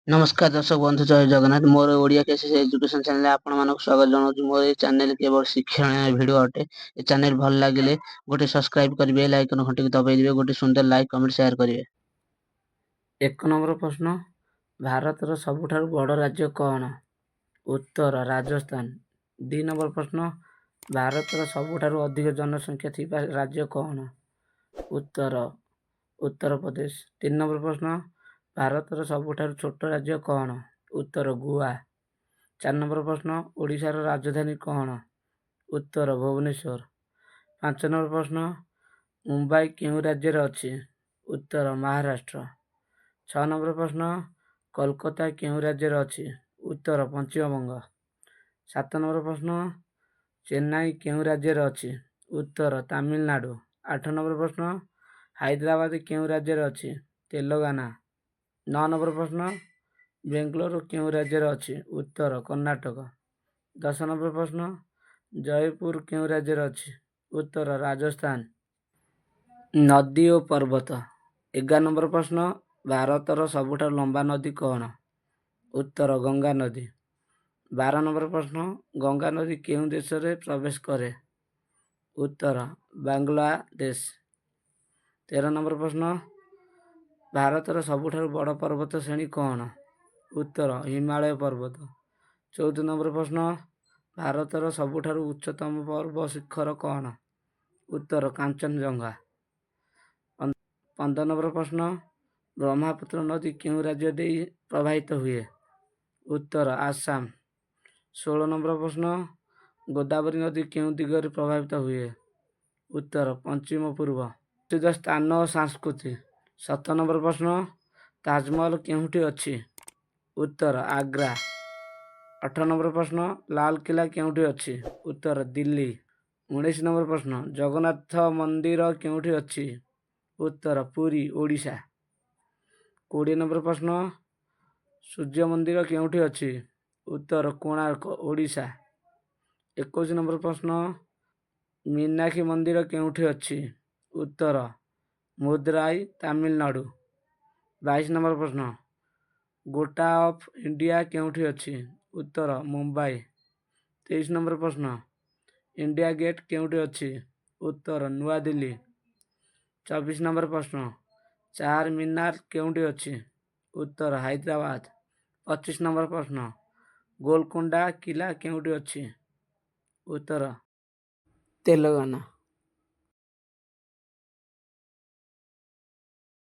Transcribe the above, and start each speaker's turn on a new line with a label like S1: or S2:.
S1: ନମସ୍କାର ଦର୍ଶକ ବନ୍ଧୁ, ଜୟ ଜଗନ୍ନାଥ। ମୋର ଓଡ଼ିଆ କେସିସ୍ ଏଜୁକେସନ୍ ଚ୍ୟାନେଲରେ ଆପଣମାନଙ୍କୁ ସ୍ୱାଗତ ଜଣାଉଛି। ମୋର ଏ ଚ୍ୟାନେଲ କେବଳ ଶିକ୍ଷଣୀୟ ଭିଡ଼ିଓ ଅଟେ। ଏ ଚ୍ୟାନେଲ ଭଲ ଲାଗିଲେ ଗୋଟେ ସବସ୍କ୍ରାଇବ କରିବେ, ବେଲ୍ ଆଇକନ୍ ଘଣ୍ଟିକୁ ଦବାଇ ଦେବେ, ଗୋଟେ ସୁନ୍ଦର ଲାଇକ୍, କମେଣ୍ଟ, ସେୟାର କରିବେ।
S2: 1 ନମ୍ବର ପ୍ରଶ୍ନ, ଭାରତର ସବୁଠାରୁ ବଡ଼ ରାଜ୍ୟ କ'ଣ? ଉତ୍ତର ରାଜସ୍ଥାନ। 2 ନମ୍ବର ପ୍ରଶ୍ନ, ଭାରତର ସବୁଠାରୁ ଅଧିକ ଜନସଂଖ୍ୟା ଥିବା ରାଜ୍ୟ କ'ଣ? ଉତ୍ତର ଉତ୍ତରପ୍ରଦେଶ। 3 ନମ୍ବର ପ୍ରଶ୍ନ, ଭାରତର ସବୁଠାରୁ ଛୋଟ ରାଜ୍ୟ କ'ଣ? ଉତ୍ତର ଗୋଆ। 4 ନମ୍ବର ପ୍ରଶ୍ନ, ଓଡ଼ିଶାର ରାଜଧାନୀ କ'ଣ? ଉତ୍ତର ଭୁବନେଶ୍ୱର। 5 ନମ୍ବର ପ୍ରଶ୍ନ, ମୁମ୍ବାଇ କେଉଁ ରାଜ୍ୟରେ ଅଛି? ଉତ୍ତର ମହାରାଷ୍ଟ୍ର। 6 ନମ୍ବର ପ୍ରଶ୍ନ, କୋଲକାତା କେଉଁ ରାଜ୍ୟରେ ଅଛି? ଉତ୍ତର ପଶ୍ଚିମବଙ୍ଗ। 7 ନମ୍ବର ପ୍ରଶ୍ନ, ଚେନ୍ନାଇ କେଉଁ ରାଜ୍ୟରେ ଅଛି? ଉତ୍ତର ତାମିଲନାଡ଼ୁ। 8 ନମ୍ବର ପ୍ରଶ୍ନ, ହାଇଦ୍ରାବାଦ କେଉଁ ରାଜ୍ୟରେ ଅଛି? ତେଲେଙ୍ଗାନା। 9 ନମ୍ବର ପ୍ରଶ୍ନ, ବେଙ୍ଗଲୋର କେଉଁ ରାଜ୍ୟରେ ଅଛି? ଉତ୍ତର କର୍ଣ୍ଣାଟକ। 10 ନମ୍ବର ପ୍ରଶ୍ନ, ଜୟପୁର କେଉଁ ରାଜ୍ୟରେ ଅଛି? ଉତ୍ତର ରାଜସ୍ଥାନ। ନଦୀ ଓ ପର୍ବତ। 11 ନମ୍ବର ପ୍ରଶ୍ନ, ଭାରତର ସବୁଠାରୁ ଲମ୍ବା ନଦୀ କ'ଣ? ଉତ୍ତର ଗଙ୍ଗା ନଦୀ। 12 ନମ୍ବର ପ୍ରଶ୍ନ, ଗଙ୍ଗା ନଦୀ କେଉଁ ଦେଶରେ ପ୍ରବେଶ କରେ? ଉତ୍ତର ବାଂଲାଦେଶ। 13 ନମ୍ବର ପ୍ରଶ୍ନ, ଭାରତର ସବୁଠାରୁ ବଡ଼ ପର୍ବତ ଶ୍ରେଣୀ କ'ଣ? ଉତ୍ତର ହିମାଳୟ ପର୍ବତ। 14 ନମ୍ବର ପ୍ରଶ୍ନ, ଭାରତର ସବୁଠାରୁ ଉଚ୍ଚତମ ପର୍ବତ ଶିଖର କ'ଣ? ଉତ୍ତର କାଞ୍ଚନଜଙ୍ଘା। 15 ନମ୍ବର ପ୍ରଶ୍ନ, ବ୍ରହ୍ମପୁତ୍ର ନଦୀ କେଉଁ ରାଜ୍ୟ ଦେଇ ପ୍ରବାହିତ ହୁଏ? ଉତ୍ତର ଆସାମ। 16 ନମ୍ବର ପ୍ରଶ୍ନ, ଗୋଦାବରୀ ନଦୀ କେଉଁ ଦିଗରେ ପ୍ରବାହିତ ହୁଏ? ଉତ୍ତର ପଶ୍ଚିମ ପୂର୍ବ। ପ୍ରସିଦ୍ଧ ସ୍ଥାନ ଓ ସଂସ୍କୃତି। 17 ନମ୍ବର ପ୍ରଶ୍ନ, ତାଜମହଲ କେଉଁଠି ଅଛି? ଉତ୍ତର ଆଗ୍ରା। 18 ନମ୍ବର ପ୍ରଶ୍ନ, ଲାଲକିଲ୍ଲା କେଉଁଠି ଅଛି? ଉତ୍ତର ଦିଲ୍ଲୀ। 19 ନମ୍ବର ପ୍ରଶ୍ନ, ଜଗନ୍ନାଥ ମନ୍ଦିର କେଉଁଠି ଅଛି? ଉତ୍ତର ପୁରୀ, ଓଡ଼ିଶା। 20 ନମ୍ବର ପ୍ରଶ୍ନ, ସୂର୍ଯ୍ୟ ମନ୍ଦିର କେଉଁଠି ଅଛି? ଉତ୍ତର କୋଣାର୍କ, ଓଡ଼ିଶା। 21 ନମ୍ବର ପ୍ରଶ୍ନ, ମୀନାକ୍ଷୀ ମନ୍ଦିର କେଉଁଠି ଅଛି? ଉତ୍ତର ମଦୁରାଇ, ତାମିଲନାଡ଼ୁ। 22 ନମ୍ବର ପ୍ରଶ୍ନ, ଗେଟ୍ ଅଫ୍ ଇଣ୍ଡିଆ କେଉଁଠି ଅଛି? ଉତ୍ତର ମୁମ୍ବାଇ। 23 ନମ୍ବର ପ୍ରଶ୍ନ, ଇଣ୍ଡିଆ ଗେଟ୍ କେଉଁଠି ଅଛି? ଉତ୍ତର ନୂଆଦିଲ୍ଲୀ। 24 ନମ୍ବର ପ୍ରଶ୍ନ, ଚାର ମିନାର କେଉଁଠି ଅଛି? ଉତ୍ତର ହାଇଦ୍ରାବାଦ। 25 ନମ୍ବର ପ୍ରଶ୍ନ, ଗୋଲକୋଣ୍ଡା କିଲା କେଉଁଠି ଅଛି? ଉତ୍ତର ତେଲେଙ୍ଗାନା।